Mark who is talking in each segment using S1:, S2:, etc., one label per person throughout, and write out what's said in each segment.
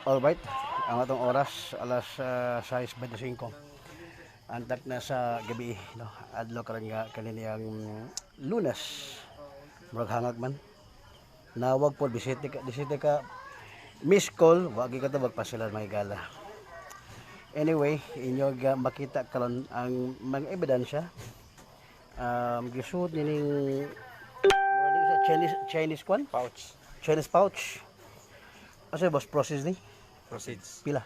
S1: Alright, ang atong oras alas 6:25. Antak na sa gabi, no? Adlaw karon nga kaniniyang Lunes. Murag hangag man. Nawag po bisite ka miss call, wag ka tawag pa sila may gala. Anyway, inyo ga makita karon ang mga ebidensya. Gisuot nining sa Chinese Chinese kwan?
S2: Pouch.
S1: Chinese pouch. Asa boss process ni?
S2: Proceeds.
S1: Pila?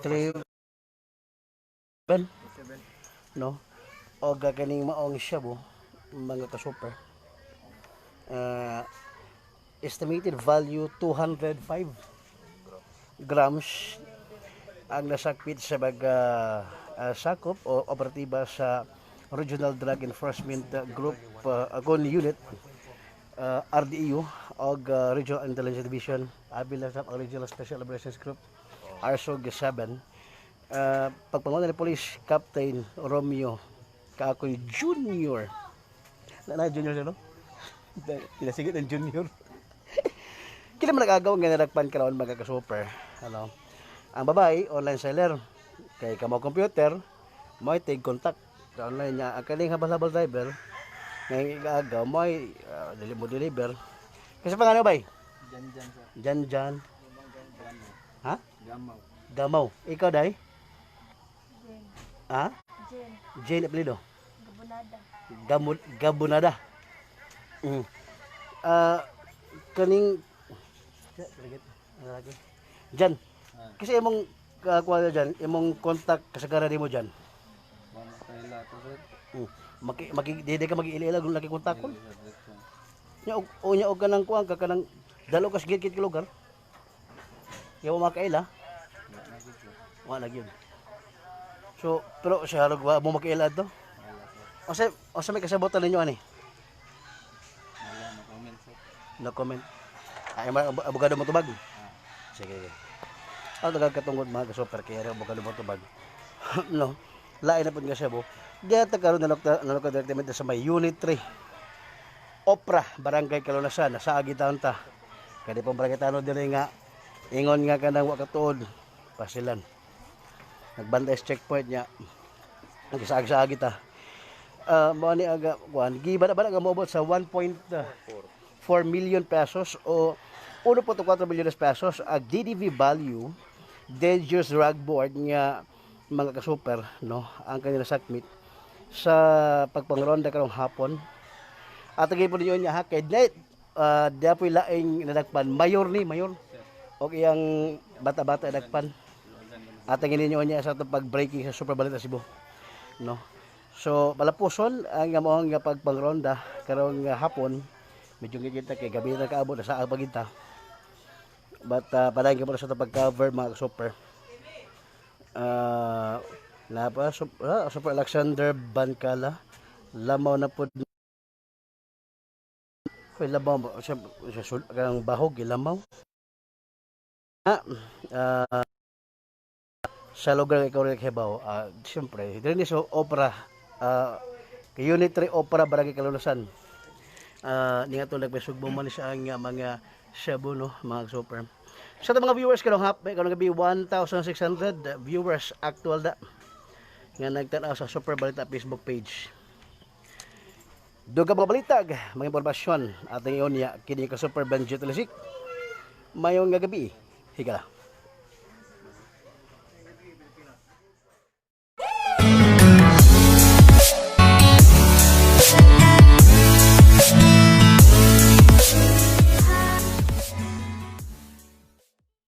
S1: Three ben? No? O kaning maong shabu, mga ka-super. Estimated value 205 grams ang nasakpit sa mga sakop o operatiba sa Regional Drug Enforcement Group Agon Unit, RDEU og Regional Intelligence Division abi na sa Regional Special Operations Group RSOG 7, pagpanguna ni Police Captain Romeo Kaakoy Junior na na junior siya, no? Pinasigit ng junior. Kila man nag-agaw nga naragpan karon, mga ka-super. Ano? Ang babae, online seller. Kay kamo computer, mo take contact sa online niya. Ang kaning habal-habal driver, ngay igaagaw mo ay dili mo deliver. Kasi pa nga bay?
S2: Jan jan sir.
S1: Jan jan. Ha?
S2: Gamaw.
S1: Gamaw. Ikaw dai?
S3: Jane.
S1: Ha?
S3: Jane.
S1: Jane apelyido.
S3: Gabunada.
S1: Gabunada. Ah, kaning Jan. Kasi imong kuha dyan, imong contact kasagaran nimo dyan.
S2: Wala kaila to sir.
S1: Maki maki di ka magi-ila kung laki kontak ko. Nya og o nya og kanang kuan ka kanang dalo ka sa gitgit ka lugar. Yaw makaila. Wa na gyud. So, pero sa harog wa mo makaila adto. Asa asa may kasabotan ninyo ani?
S2: Wala no comment sir.
S1: No comment. Ay, abogado mo tubag. Sige, sige. Ang tagal katungod mga ka-super kaya abogado mo tubag. No. Lain na pud nga siya bo. Diya ta karon nalok nalok direktamente sa may Unit 3. Opra, Barangay Kalunasan, nasa agi taon ta. Kaya di pong barangay tanod diri nga ingon nga kanang wa katuod pasilan. Nagbantay sa checkpoint niya. Nagsaag-saagi ta. Mao ni aga kuan giba na ba nga moabot sa 1.4 million pesos o 1.4 milyones pesos ang DDV value, Dangerous Drug Board nga mga kasuper, no, ang kanila sakmit sa pagpangronda karong hapon. At po ninyo niya ha kay night diya po'y laing nadakpan mayor ni mayor o iyang bata-bata nadakpan at ang ninyo niya sa atong pag-breaking sa Super Balita Cebu, no. So malapuson ang among nga pagpangronda karong hapon, medyo ngigita kay gabi na kaabot na sa pagita, but padayon ka po sa atong pag-cover mga super. Na pa Super Alexander Bancala lamaw na po. Uy, lamaw mo siya, siya, ang bahog lamaw ah, sa lugar nga ikaw rin hibaw, siyempre diri ni sa opera, kay Unit 3 Opera, Barangay Kalulusan, ni nga nagpasugbo man siya ang mga shabu, no, mga super. Sa atong mga viewers karong hap karong gabi, 1,600 viewers actual da nga nagtan-aw sa Super Balita Facebook page. Duga mga balitag, mga impormasyon ating iyon niya kini ka Super Benjo Talisik. Mayong nga gabi. Higala.